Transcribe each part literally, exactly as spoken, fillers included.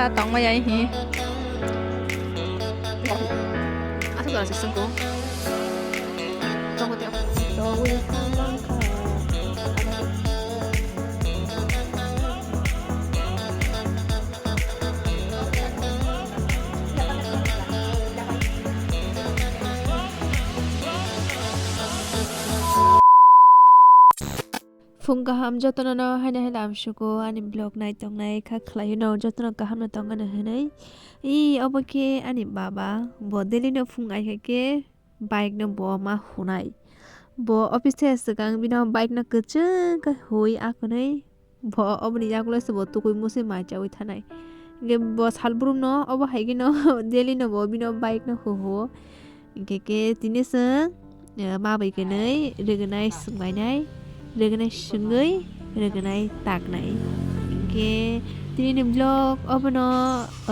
Tongmaya hi. Aswk jora se sungko. Phung kaham jotono no haino haino amsugo ani vlog nai tongnai kha khlai no jotono kaham no tongmani hinwi. I obo khe ani baba, bo daily no phung ai kha khe bike no bo ma hunai. Bo office thai swkang bino bike no kwchwng khe hui akhwnwi bo oboni yagulo se bo tukui musui mai chaui thanai. Hinkhe bo salbrum no obo hai khe no daily no bo bino bike no huhuo. Hinkhe khe tini chwng, eh, ma bai kwnwi rwgwnai swngbainai, rwgwnai swngwi, rwgwnai taknai. Hinkhe tini ni vlog obono,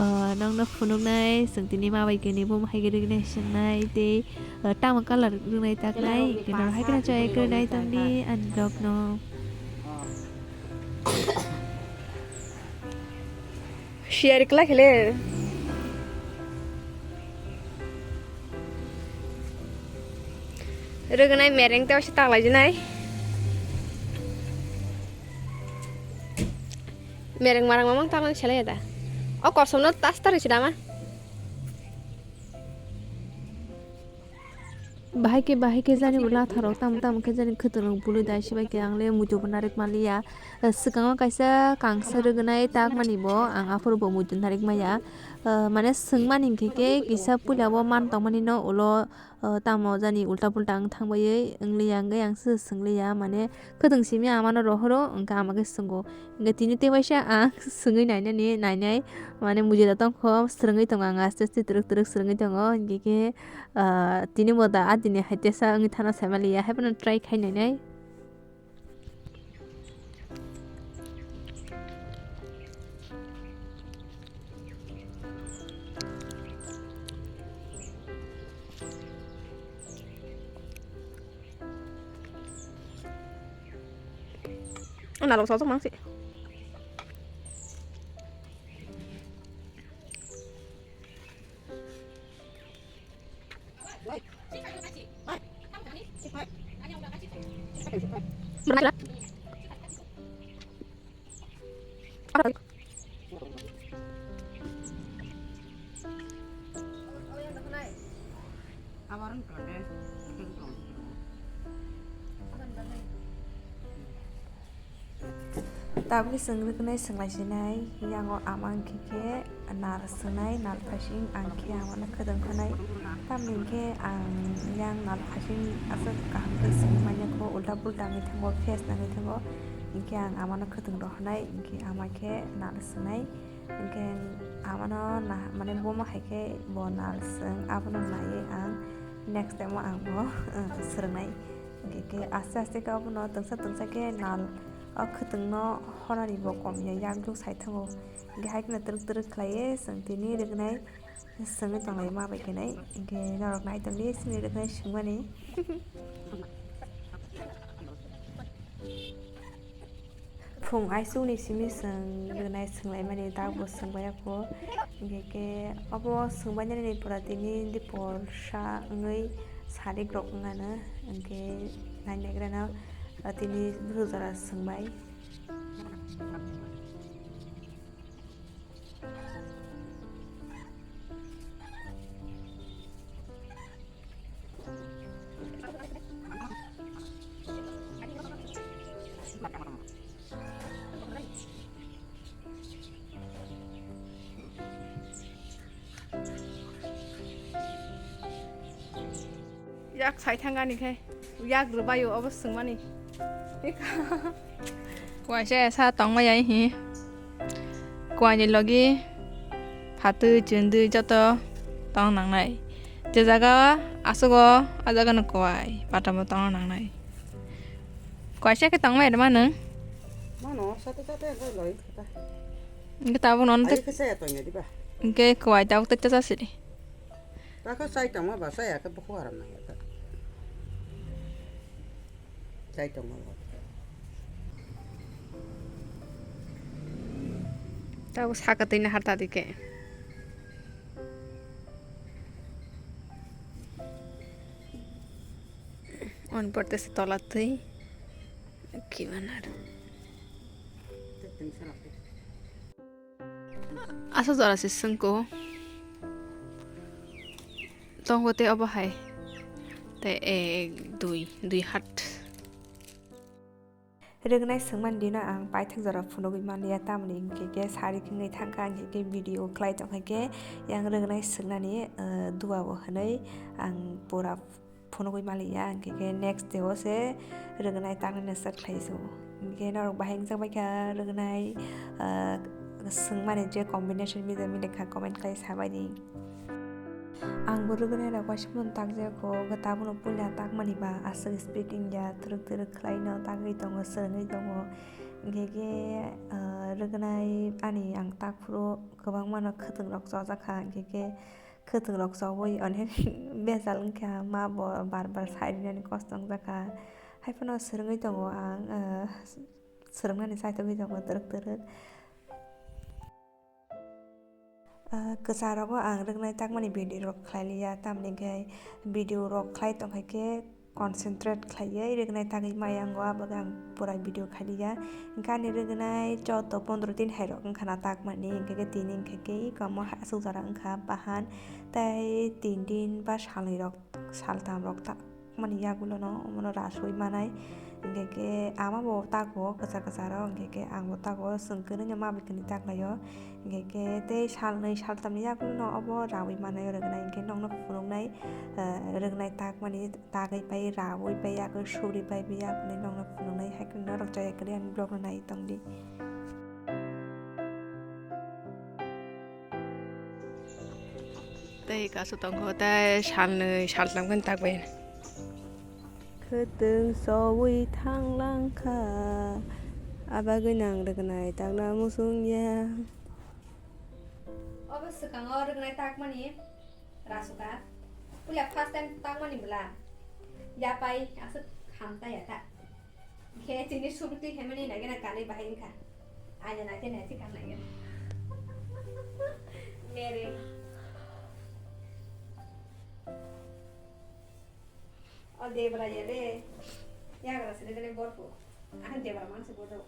eh, nokno phunuknai, chwng tini ma bai kwnwi bo hai khe rwgwnai swngnai tei, eh, tamo colour rwgnai taknai, hinkhe norok hai kheno chaya kwrwinai tongdi ani vlog no. Share kla khele. Rwgwnai mereng tei waisa taklaijwnai. Mereng marang mamang taklan selai da. O kosom no tas tar se dama. Bahai khe, bahai khe jani bo latharok tamo tamo khe jani khwtwrwng bului dai, sibai khe ang le muitu bo narik manliya. Swkango kaisa kangsa rwgwnai takmani bo ang aphuru bo muitu narik maya. Mane swngmani hinkhe khe kisa puila bo man tongmani no ulo, tamo jani ulta pulta wng thangbaiwi wngliya, hwnkhe ang se swngli ya, mane khwtwng simi amano rohoro, hwnkhe ama khe swngo. Hwnkhe tini tei waisa ang swngwi nainani, nainai, mane mujila tongkho, swrwngwi tongo ang aste aste twrwk twrwk swrwngwi tongo, hinkhe khe, ah, tini bo da adini hai tesa wngwi thana saimaliya, haiphano try khai nainai. O nalok sosok mang si. Tabuk chwng rwgwnai swnglaijinai, yango ama wngkhe khe nal swngnai, nal phaising ang khe amano khwtwng khwnai. Tamni hinkhe ang yang nal phaising aswk kaham khe swngwi manya kho, ulta pulta wngwi thango, face nangwi thango, hinkhe ang amano khwtwng rohornai, hinkhe ama khe nal swngnai. Hinkhe amano na-, mane bomo hai khe bo nal swng, abono naiwi ang next time o ang bo, uh, swrwngnai. Hinkhe khe aste aste khe abono twngsa twngsa khe nal o khwtwngno horani bo kom ya, yakjwk sai thango. Hinkhe hai kheno twrwk twrwk khlaiwi chwng tini rwgnai swngwi tonglai ma bai khe nai. Hinkhe norok nai tongdi chini rwgnai swngmani. Phung aisukni simi chwng rwnai swnglaimani, tabukbo swngbai ya kho. Hinkhe khe obo swngbainani pura tini dipor sa wngwi sarik rok wngano, hinkhe nainaigrano tini bwswk jora swngbai. Yak sai thangani khe, yak rwbaio obo swngmani. Kuaisa sa tongmaya hi. Kuaini logi phatwi chwndwi joto tong nangnai. Je jaga aswk o, a jaga no kuai patamo tong nangnai. Kuaisa khe tongmaya rwma nwng? Mano, sate sate loi loi. Hinkhe tabuk nono tei. Ayo khe saya tongya diba? Hinkhe kuai tabuk tei cha cha sidi. Takhe chai tongma ba chaya khe bukhu haram nangya khe. Chai tongma ba. Tabo saka twi nahar ta dikhe. On porte se tola twi. Kibanar. Asa jora se sengko. Tongo te obo hai. Te ek, dui, dui hat. Rwgnai swngmani dino ang paithak jora phunugwi manliya, tamoni hwnkhe khe sari wngwi thangkha, hwnkhe khe video khlai tongkha khe yang rwgnai swngmani, eh, duao hwnwi ang pura phunugwi manliya, hwnkhe khe next day o se rwgnai tangnani start khlai se. Hwnkhe norok bahai wngjak baikha rwgnai, eh, swngmani je combination mile mile kha comment khlai sabaidi. Ang bo rwgnai rok waisa phano takjak kho, hwnkhe tabukno puila takmani ba aswk speed wngya, twrwk twrwk khlaino tagwi tongo, swrwngwi tongo. Hwnkhe khe, ah, rwgnai ani ang tak phuru kwbangmano khwtwng rok chojak kha, hwnkhe khe khwtwng rok chobwi onek bejal wngkha, ma bo bar bar sai rinani kosto wngjakha. Haiphano swrwngwi tongo ang, ah, swrwngnani chaithogwi tongo twrwk twrwk. Ah, kwcharo ang rwgnai takmani video rok khlai liya, tamni hwnkhe video rok khlai tongkha khe concentrate khlaiwi rwgnai tagwi maya wngo, abo khe ang pura video khlai liya. Hwnkhe ani rwgnai choudo pondro din hai rok wngkha na takmani, hwnkhe khe tini hwnkhe khe iko omo aswk jora wngkha bahan, tei tin din ba salnwi rok, saltham rok ta-, mani yagulono omono rasui manai, hwnkhe khe ama bo tago kwchar kwcharo, hwnkhe khe ang bo tago, chwng kwrwino ma bai kwrwini taklaio, hwnkhe khe tei salnwi saltamni yagulono obo raui manai rwgnai, hwnkhe nokno phunuknai, eh, rwgnai takmani tagwi pai raui pai yago suri pai bai yago nokno phunuknai, hai kheno norok chaya kwrwi ani vlogno nai tongdi. Tei kasu tongkho, tei salnwi saltham khe takbai. Khwtwng sowi thanglangkha, abagwi nang rwgnai takna muchungya. Obo swkango rwgnai takmani rasuka. Puila first time takmani bwla. Yapai aswk hamta ya ta. Khe chini subti hemani nagena kanwi bahai wngkha. Aina naite naite kan nagena. Mere. O debra ya le. Yagra sile gane borpo. Ang debra mangse bodo.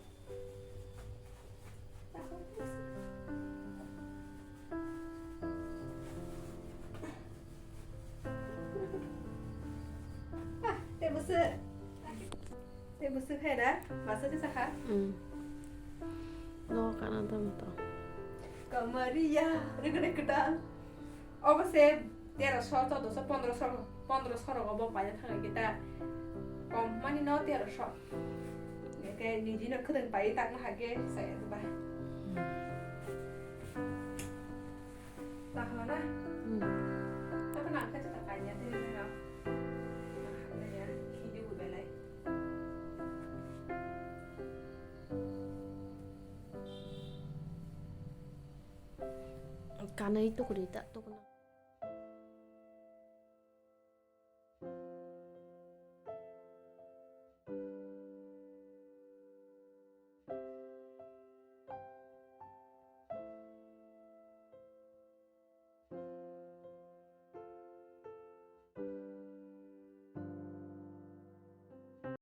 Ah, te busu. Te busu khai da, masa te sakha. Hmm. No, kana dam to. Kamariya, rikre kda. Obo se tero so, choudo so, pondro so, pondro so rogo bo paina thangwi kita. Kom mani no tero so. Ke niji no khudang pai tak na hage saya tu ba. Tahala na. Hmm. Apa nak kata tak kanya tu ni na. Nah, ya, hidup belai. Kanai tukuri tak tukuna.